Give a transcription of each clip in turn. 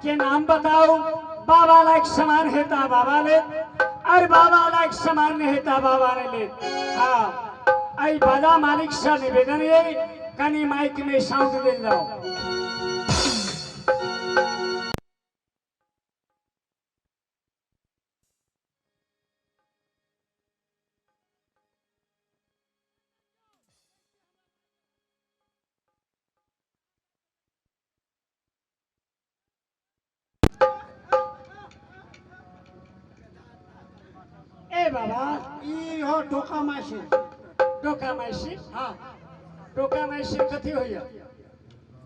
के नाम बताओ। बाबा लायक सामान हेता बाबा ले और बाबा लायक सामान नहीं हेता बाबा ने ले। हाँ आई बाजा मालिक से निवेदन है कनी माइक में साउंड दे जाओ। ए बाबा ई हो डोका मासी। डोका मासी? हाँ। डोका मासी कथी होइया?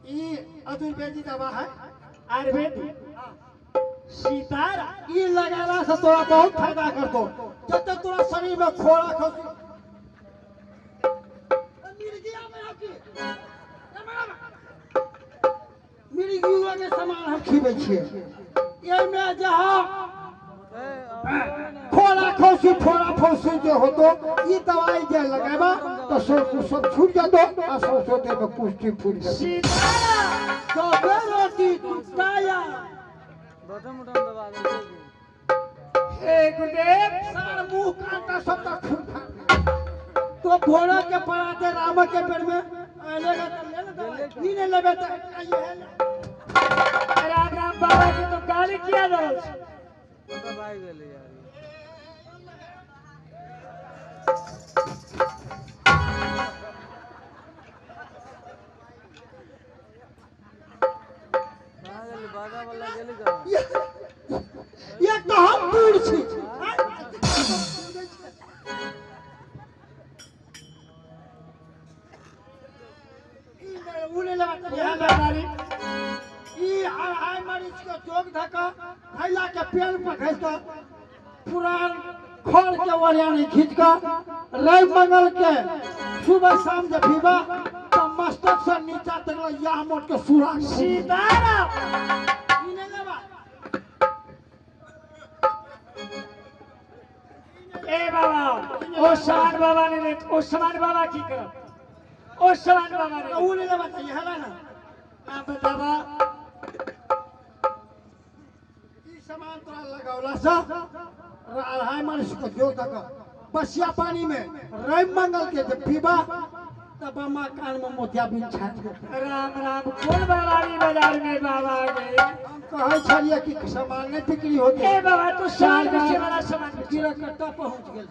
ई आयुर्वेदिक दवा है। आयुर्वेदिक? हाँ। सीतारा ई लगाला से तोरा बहुत फायदा करतो। जब तक तोरा शरीर में खोरा खसू मिर्गिया में आके मिर्गिया के सामान हम खिबै छियै। एहिमे जहाँ खोरा खसू फोड़ा फौसू जे होतो ई दवाई जे लगेबा तो सब सब छूट जतो आ सौंसे देह में कुश्ती फूट जतो। सीतारा तो रोटी टूटाया। हे गुरुदेव सार मुंह कांटा सब तक खून खा तो भोरा के पराते राम के पेड़ में आलेगा तो ले ले दवाई ई नहीं लेबे तो ये है ले। राम राम बाबा के तो गाली किया दरल छै। ये तो हम दूर छी। ई ले लेबा तऽ इएह ले। ई अढ़ाई मरीज के चोक धक्का घैला के पेड़ पर घसि कऽ पुरान खर के ओरियानी खींच कऽ रवि मंगल के सुबह शाम जे पीबा तऽ मस्तक से नीचा तक ले याह मोट के सुराग सीताराम ई नहि लेबा। ए बाबा ओ समान बाबा ने ले, ओ समान बाबा की करब? ओ समान बाबा ने ऊ नहि लेबा तऽ इएह ले ना। नाम बताबा। ई सामान तोरा लगौला से अढ़ाई मरीज के जो तक बसिया पानी में रवि मंगल के जब पीबा तब बामा कान में मोतियाबिंद छा जेतै। राम राम कोन बाबारी बाजार में बाबा गे? हम कहै छलियै कि सामान नहि बिक्री होते। ए बाबा तू सामान बेचे वाला सामान बेचे। गिरकट्टा पहुंच गेल।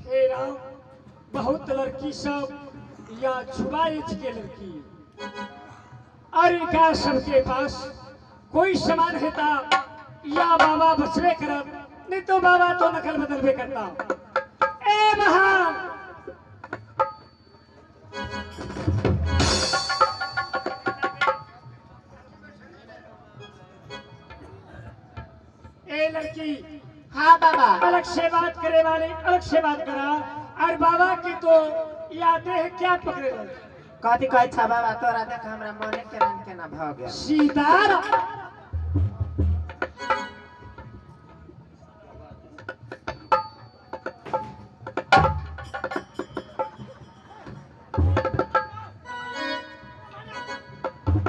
हे राम बहुत लड़की सब या छुआ एज के लड़की और इनका सबके पास कोई सामान हेता या बाबा बचबे करत नहीं तो बाबा तो नकल बदलबे करता। ए महान ए लड़की। हाँ बाबा। अलग से बात करे वाले अलग से बात करा और बाबा की तो यादें है क्या पकड़े रहे? कथी कहै छ बाबा तोरा देख हमरा मने केना केना भऽ गेल। सीतारा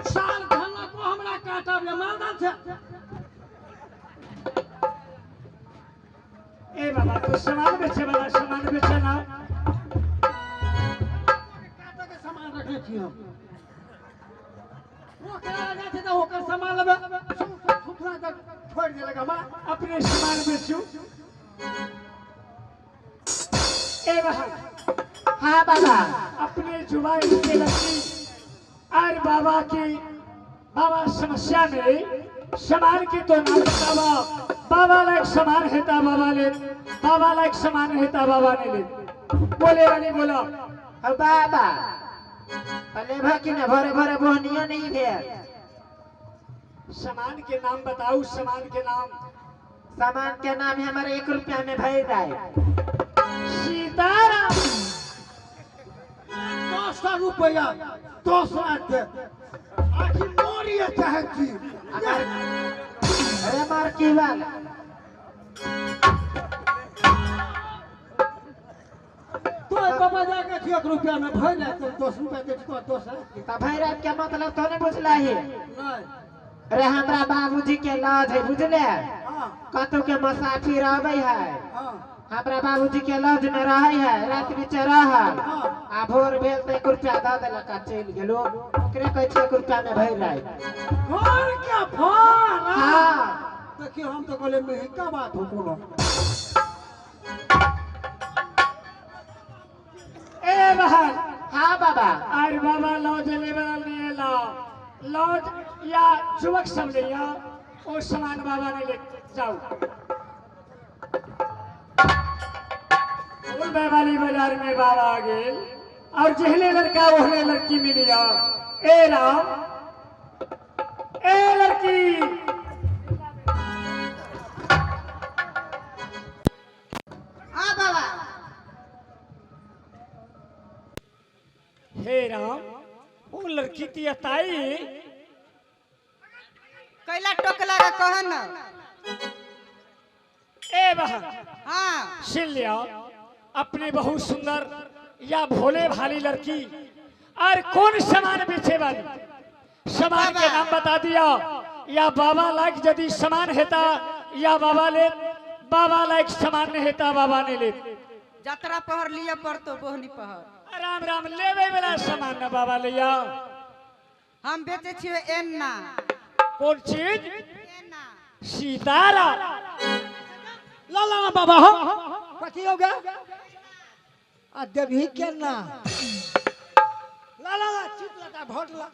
साल धनक को हमरा काटब ले मारदा छै। ए बाबा तू सामान बेचे वाला सामान बेचे ना। काटे के सामान रखने छी हम। ओकरा लगा छै तऽ ओकर सामान लेबै थुथुना तक छोड़ि देलक हमरा। अपने सामान बेचू। ए बहन। हाँ बाबा। अपने जुबान के लड़की और बाबा की बाबा समस्या में सामान की तो नाम बतावा। बाबा लायक सामान हेता बाबा ले, बाबा लायक सामान हेता बाबा ने ले। बोले वाली बोला। ओ बाबा लेबा कि ना? भरे भरे बोहनियो नहीं भेल। सामान के नाम बताऊ। सामान के नाम। सामान के नाम है हमारे 1 रुपया में भर जाए। सीताराम 10 रुपया 10 लाख के आखिर मोरिए चाहे छी। अरे मार की वाला। तो बाबा जाके 1 रुपया में भर रात 10 रुपया दे तो 10 रात। त भरि रात के मतलब तो नहीं बुझलही? नहीं। अरे हमरा बाबूजी के लॉज है बुझले? हां। कतौ के मुसाफिर आबै है। हां। हमरा बाबूजी के लॉज में रहै है, रात बिच रहल आ भोर भेल त 1 रुपया द देलक आ चलि गेलो। ओकरे कहै छै 1 रुपया में भरि रात। घर के भाड़ा। हां। देखियो हम तो कहले मेहका बात हो कोनो। ए बहन। हां बाबा। अरे बाबा लॉज लेवल नहीं ला लॉज या युवक सब ले आ ओ सामान बाबा ने ले जाओ। फूल वाली बाजार में बाबा आ गेल और जहले लड़का ओहले लड़की मिलिया। ए राम ए लड़की। हाँ बाबा। हे राम वो लड़की तियताई कैला टोकला रे कहन। ए बहन। हाँ। सुन लिया अपने बहुत सुंदर या भोले भाली लड़की और कौन सामान बेचे वाली सामान के नाम बता दिया या बाबा लायक यदि सामान हेता या बाबा ले बाबा लायक सामान नहीं हेता बाबा ने ले। जतरा पहर लिया पड़तो बोहनी पहर। राम राम लेवे वाला सामान ना बाबा लिया। हम बेचे छियै एन्ना। कौन चीज? एन्ना। सितारा। ला ला बाबा हो कथी हो गया आ देवी के ना ला ला ला चित लटा भोट ला।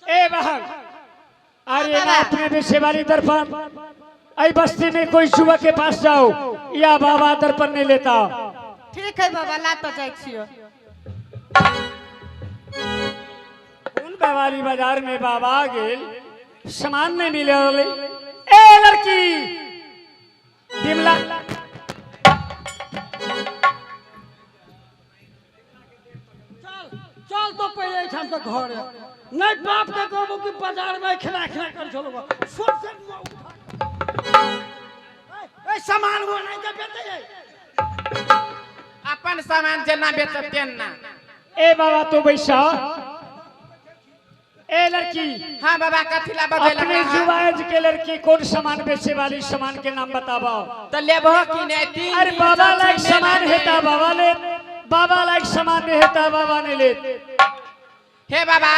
ए बहन अरे ना अपने बेचे वाली दर्पण आई बस्ती में कोई युवक के पास जाओ या बाबा दर्पण नहीं लेता। ठीक है बाबा ला तो जाय छियो। उन वाली बाजार में बाबा गेल सामान नहीं मिले। ए लड़की बिमला चल चल तो पहले एठाम से घर नहीं बाप के कहबो कि बाजार में खिला खिला कर चलो सोच से ए सामान वो नहीं के बेचे अपन सामान जेना बेचब तेना। ए बाबा तो बैसा। ए लड़की। हाँ बाबा कथी ला बजेला? अपने जुबाज के लड़की कौन सामान बेचे वाली सामान के नाम बताबो। तो लेबो कि नहीं? तीन अरे बाबा लायक सामान हेता बाबा ले बाबा लायक सामान नहीं हेता बाबा ने ले। हे बाबा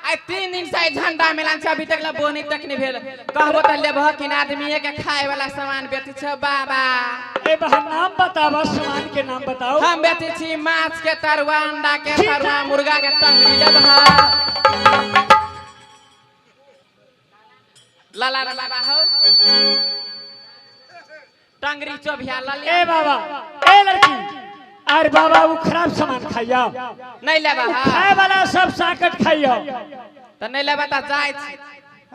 आई 3 दिन से झंडा मेला छै अभी तक ला बोनी तक नहीं भेल। कहबो त लेबो कि ना आदमी के खाए वाला सामान बेचै छै बाबा। ए बहन नाम बताबा सामान के नाम बताओ। हम बेचै छी माछ के तरुआ अंडा के तरुआ मुर्गा के टंगरी लेबह। ला ला बाबा हो टंगरी चोभिया ला। ए बाबा ए लड़की अरे बाबा वो खराब सामान खाइया नहीं लेबा। खाए वाला सब साकट खाइया तो नहीं लेबा त जाय छी।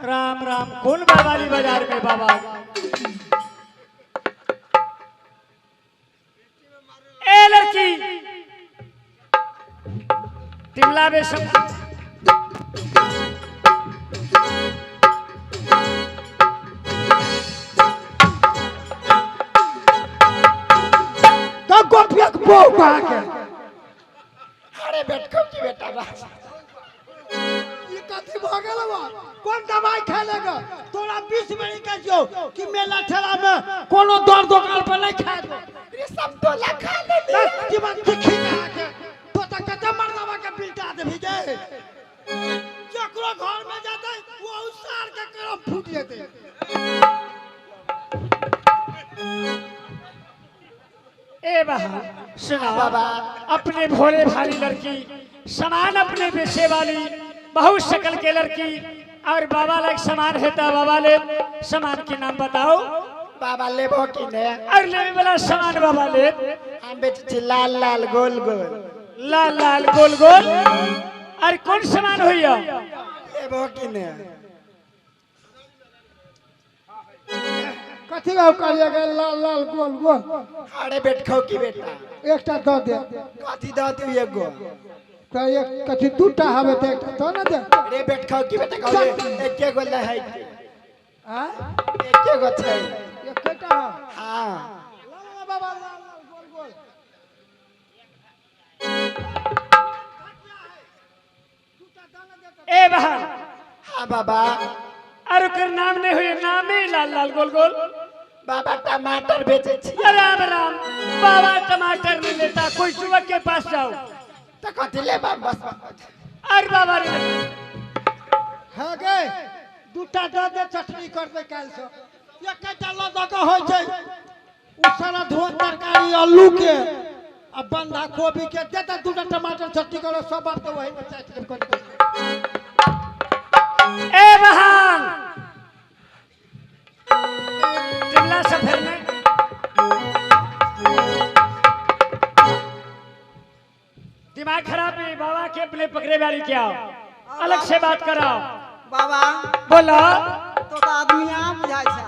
राम राम कौन बाबाली बाजार में बाबा। ए लड़की टिमला में सब तो गोपियक बहु कहा के। अरे बेटको की बेटा बस ये कथी भ गेल बा? कोन दवाई खा लेगा तोरा 20 बेरी कहै छियौ कि मेला ठेला में कोनो दर दुकान पर नहीं खाए दो। रे सब तोला खा ले। बस जीवन दिखी कहा के तो त कते मरदवा के बिलटा देबी गे। जकरो घर में जाते वो उसार के करम फूट जेते। ए बहन सुना बाबा अपने भोले भाली लड़की सामान अपने बेचे वाली बहुत शक्ल के लड़की और बाबा लायक सामान हेता बाबा ले सामान के नाम बताओ। बाबा लेबो कि ने? और लेवे वाला सामान बाबा ले। हम बेचै छी लाल लाल गोल गोल। लाल लाल गोल गोल और कौन सामान होइया? लेबो कि ने? कथी गाँव कहलिए गे लाल लाल गोल गोल? अरे बेटखौ की बेटा एकटा दऽ दे। कथी दऽ दियौ एगो? तो एक कथी दूटा हवे त एकटा तो ना दे। रे बेट खाओ की बेटा खाओ रे, एके गो ले है। हां एके गो छै। एकेटा है। हां ला बाबा ला ला गोल गोल। ए बहन। हां बाबा। अरे ओकर नाम नहीं हुए, नाम ही लाल लाल गोल गोल। बाबा टमाटर बेचे छी। राम राम बाबा टमाटर नहीं लेता, कोई युवक के पास जाओ। तो कथी ले बाबा बस। अरे बाबा रे हां गे दूटा दे दे चटनी कर दे काल से। एकेटा ल द के होय छै उ सारा धो तरकारी आलू के आ बंधा गोभी के दे दे दूटा टमाटर चटनी करो सब बात तो वही में चटनी कर दे। ए बहन टिमला से फिरने दिमाग खराब है बाबा के अपने पकड़े वाली क्या अलग से बात कराओ। बाबा बोला तो आदमिया बुझाय छै।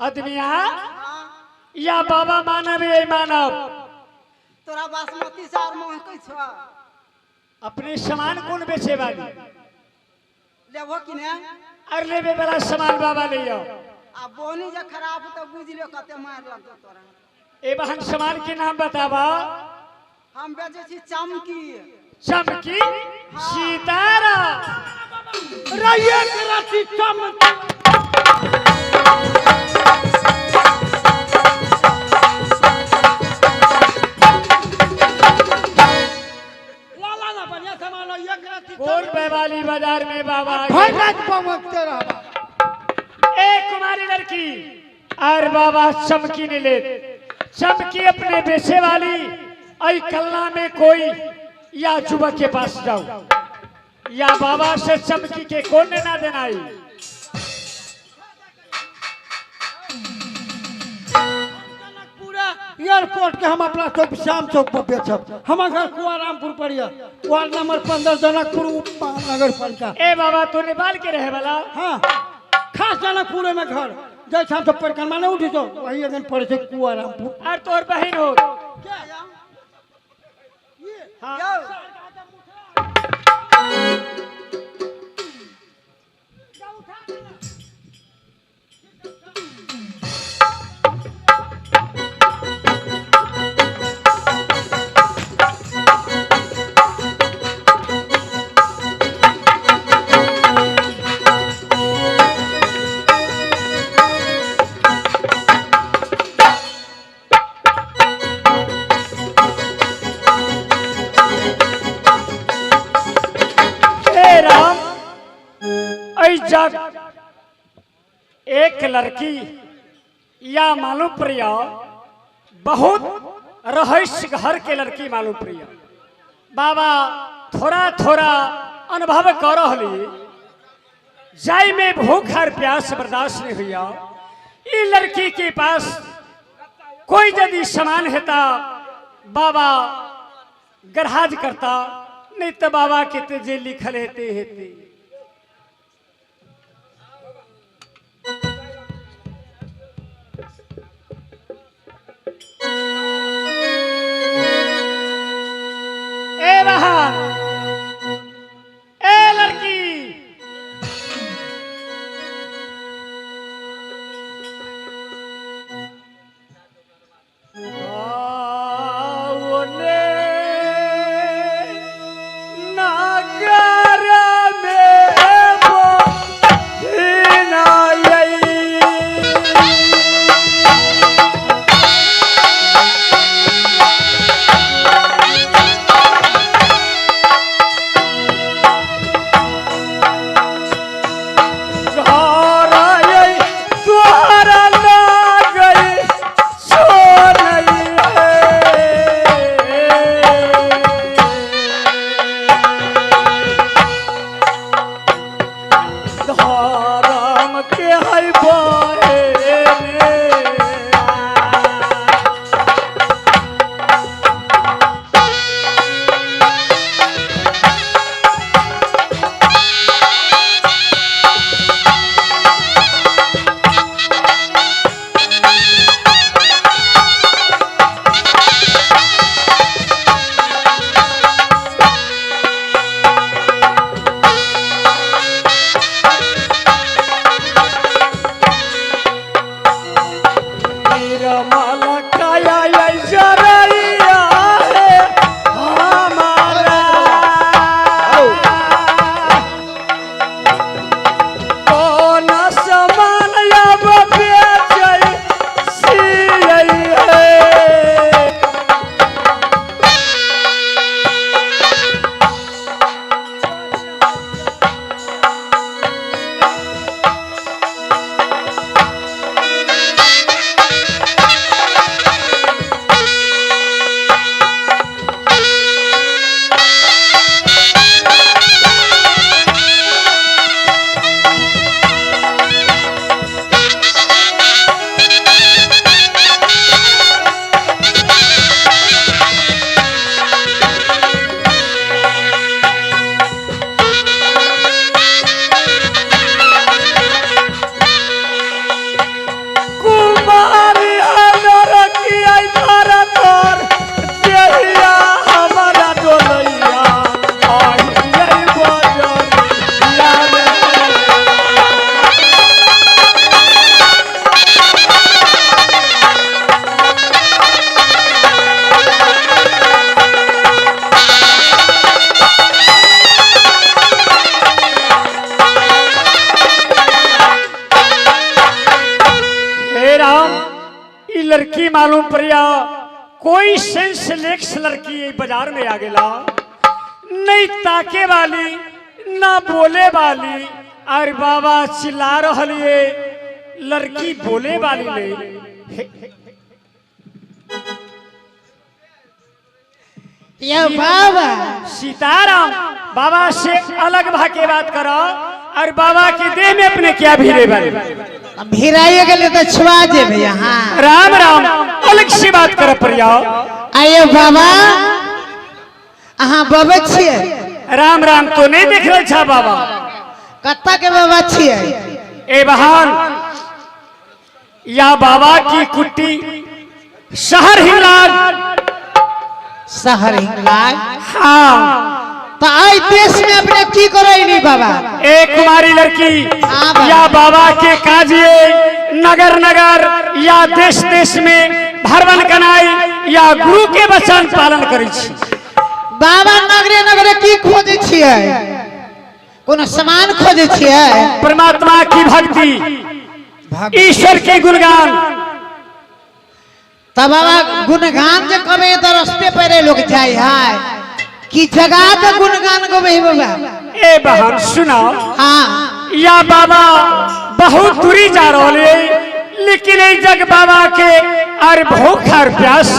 आदमिया या बाबा मानव ये मानव। तोरा बासमती चाउर महकै छ। अपने सामान कौन बेचे वाली लेबो कि ने? अरे लेबे वाला सामान बाबा ले आओ। आ बोनी जे खराब तो बुझ लियो कते मार लगतो तोरा। ए बहन सामान के नाम बतावा। हम बेचे छी चमकी। चमकी सितारा रैये के राती चमकी। लाला ना बढ़िया सामान है एक राती। कौन बेवाली बाजार में बाबा भर रात पहुंचते रहा। ए कुमारी लड़की अरे बाबा चमकी नहीं ले, चमकी अपने बेचे वाली आई कल्ला में कोई या युवक के पास जाओ या बाबा से चमकी के कौन ने ना देना आई। पूरा एयरपोर्ट के हम अपना चौक श्याम चौक पर बेचब। हमार घर कुआरामपुर पर है, वार्ड नंबर 15 जनकपुर उप महानगर पालिका। ए बाबा तू नेपाल के रहे वाला? हाँ खास जनकपुर में घर जैसे हम सब परिक्रमा नहीं उठी तो वही अगन पड़े छे कुआरामपुर। और तोर बहन हो? हाँ। जब एक लड़की या मालूम प्रिया बहुत रहस्य घर के लड़की मालूम प्रिया बाबा थोड़ा थोड़ा अनुभव कर रही जाय में भूख और प्यास बर्दाश्त नहीं हुआ। ई लड़की के पास कोई यदि सामान हेता बाबा गरहाज करता, नहीं तो बाबा के जे लिखल हेते हेते। ए बहन ए लड़की आओने नागर में लड़की मालूम पड़िया कोई सेंसलेक्स लड़की ये बाजार में आ गेला, नहीं ताके वाली ना बोले वाली। अरे बाबा चिल्ला रही लड़की बोले वाली नहीं। ये बाबा सीताराम बाबा से अलग भाके बात करो और बाबा के देह में अपने क्या भीड़े बने भिराइए गेले तो छुआ जेबे यहाँ। राम राम अलग से बात कर पर जाओ। आइए बाबा अहाँ बाबा छियै? राम राम तो नहीं देख रहे छा बाबा। कत्ता के बाबा छियै? ए बहन या बाबा की कुट्टी शहर हिंगलाज। शहर हिंगलाज? हाँ। तो आई देश में अपने की करेली बाबा? एक कुमारी लड़की या बाबा के काजिए नगर नगर या देश देश में भरवन कनाई या गुरु के वचन पालन करै छी। बाबा नगरे नगरे की खोजे छियै? कोनो सामान खोजे छियै? परमात्मा की भक्ति, ईश्वर के गुणगान। तब बाबा गुणगान जे कबे तो रस्ते पर लोग जाय है कि जगह के गुणगान गबे बाबा? ए बहन सुनाओ। हाँ। या बाबा बहुत दूरी जा रहे लेकिन ए जग बाबा के और भूख और प्यास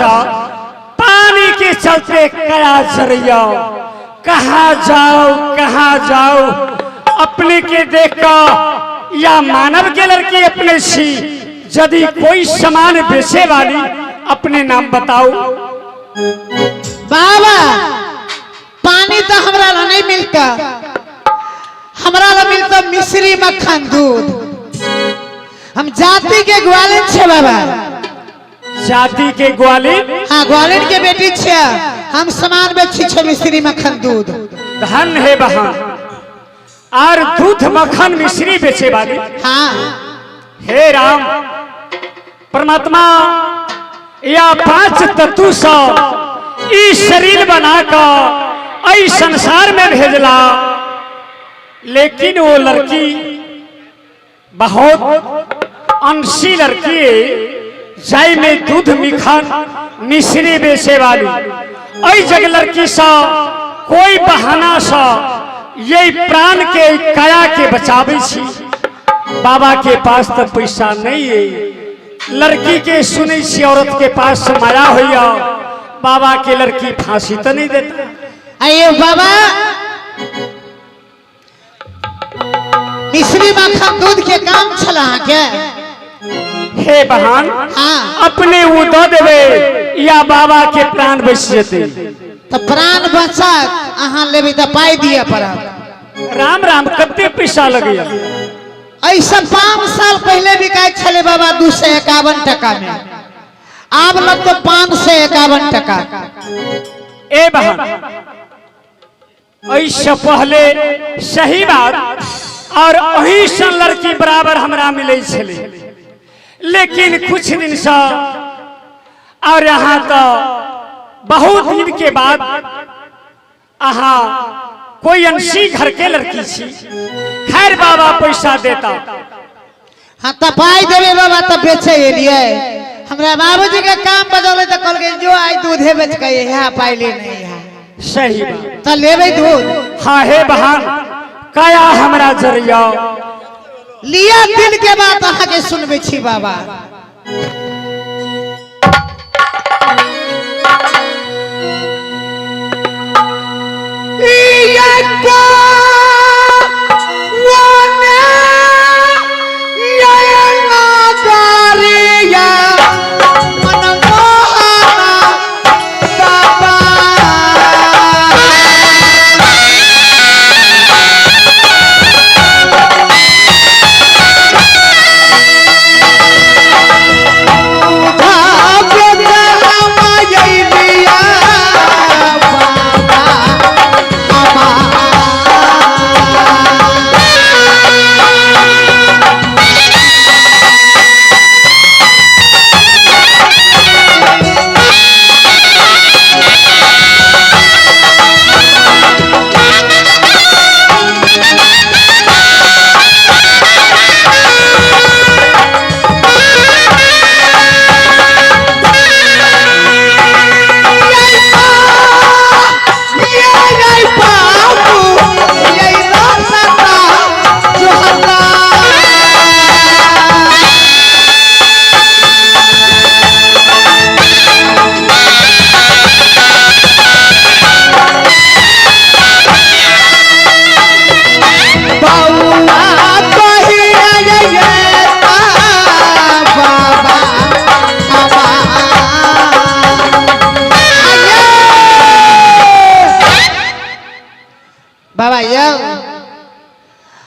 पानी के चलते कया जरिया कहाँ जाओ कहाँ जाओ। अपने के देख कर या मानव के लड़की अपने सी यदि कोई सामान बेचे वाली अपने नाम बताओ। बाबा पानी तो हमरा ला नहीं मिलता, हमरा ला मिलता मिश्री मक्खन दूध। हम जाति के ग्वालिन छे बाबा। जाति के ग्वालिन? हाँ ग्वालिन के बेटी छे हम, सामान बेची छे मिश्री मक्खन दूध। धन है बहन और दूध मक्खन मिश्री बेचे वाली। हाँ। हे राम परमात्मा या पांच तत्व सा ई शरीर बनाकर ऐ संसार में भेजला, लेकिन वो लड़की बहुत अनसी लड़की जाय में दूध मिखन मिश्री बेचे वाली। ऐ जग लड़की सा कोई बहाना सा ये प्राण के काया के बचावे छी। बाबा के पास तो पैसा नहीं है, लड़की के सुनै छी औरत के पास माया होइया, बाबा के लड़की फांसी तो नहीं देता। आइए बाबा मिश्री मक्खन दूध के काम छला के। हे बहन हाँ। अपने वो दो देवे या बाबा के प्राण बच जेते। तो प्राण बचा अहाँ लेबे तो पाई दिया पड़त। राम राम कते पैसा लगैया? ऐसा 5 साल पहले बिकाय छले बाबा 251 टका में, आब लगतो 551 टका। ए बहन ऐसा पहले सही बात और अही सन लड़की बराबर हमरा मिले छले, लेकिन कुछ दिन से और यहाँ तो बहुत दिन के बाद अहाँ कोई अंशी घर के लड़की छी। खैर बाबा पैसा देता। हाँ तो पाई देवे बाबा तब बेचे एलिए। हमरा बाबूजी के काम बदले तो कहलकै जो आई दूधे बेच के यहाँ पाई ले नहीं है। सही बात। तो लेबे दूध। हाँ हे बहन काया हमरा जरिया लिया दिल के बात अहाँ के सुनबे छी बाबा।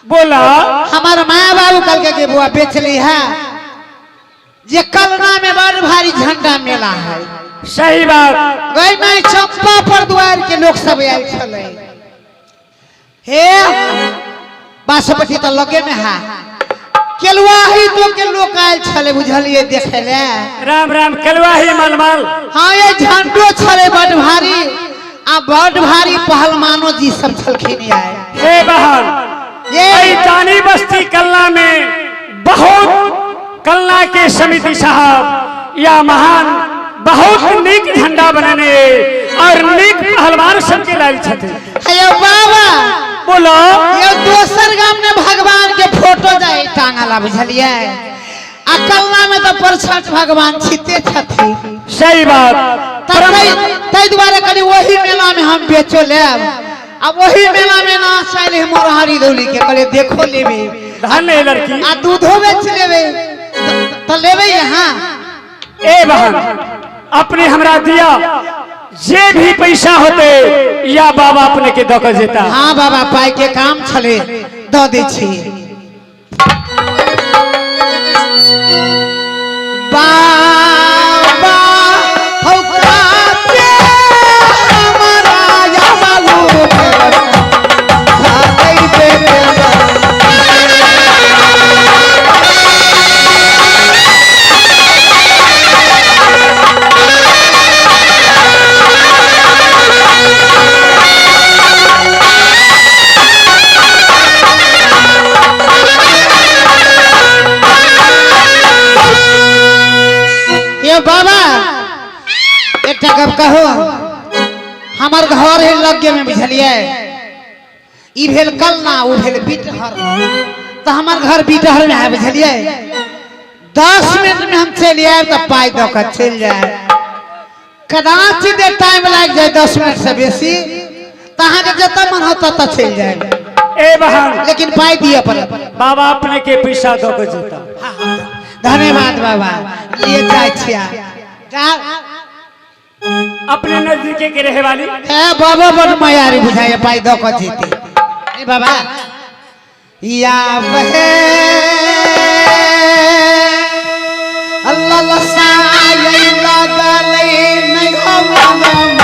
बोला। हमार माय बाबू कल के बुआ बेच ली है जे कलना में बड़ भारी झंडा मेला है। सही बात। गई मैं चंपा पर द्वार के लोग सब आयल छले। हे बासपति तो लगे में है, केलुआही तो के लोग आयल छले बुझलिए देखे ले। राम राम केलुआही मलमल। हाँ ये झंडो छले बड़ भारी आ बड़ भारी पहलवानो जी सब छलखिन आए। हे बहन ये जानी बस्ती कलना में बहुत कलना के समिति साहब या महान बहुत नीक झंडा बनाने और नीक पहलवान सबके लायल छथिन। हे बाबा बोलो। ये दोसर गांव में भगवान के फोटो जाए टांगला बुझलिए, आ कलना में तो परछठ भगवान छिते छथिन। सही बात। तै दुआरे कनी वही मेला में हम बेचो लेब आ वही मेला में ना आयल है मोरहारी दौली के कहले देखो लेबे धन है लड़की आ दूधो बेच लेबे तो लेबे यहाँ। ए बहन अपने हमरा दिया जे भी पैसा होते या बाबा अपने के दऽ के जेता। हाँ बाबा पाई के काम छले दऽ दै छी। बाबा हौ काके हमरा या बाबू खातै पे। ये बाबा एक गप कहो, हमार घर है लगे में बुझलिए, ई भेल कलना उ भेल बिटहर, तो हमार घर बिटहर में है बुझलिए। 10 मिनट में हम चलि आयब तो पाई दऽ के चलि जाए, कदाचित टाइम लागि जाए 10 मिनट से बेसी तो अहाँके जतऽ मन होत ततऽ चलि जाए। ए बहन लेकिन पाई दिअ पड़त। बाबा अपने के पैसा दऽ के जेता। धन्यवाद बाबा। लिए जाइ छियै अपने नजदीके के रहे वाली। ए बाबा बड़ मायारी बुझाए पाई दऽ के जीते। ए बाबा या बहे अल्लाह लसाई लगलै नहीं हो मन।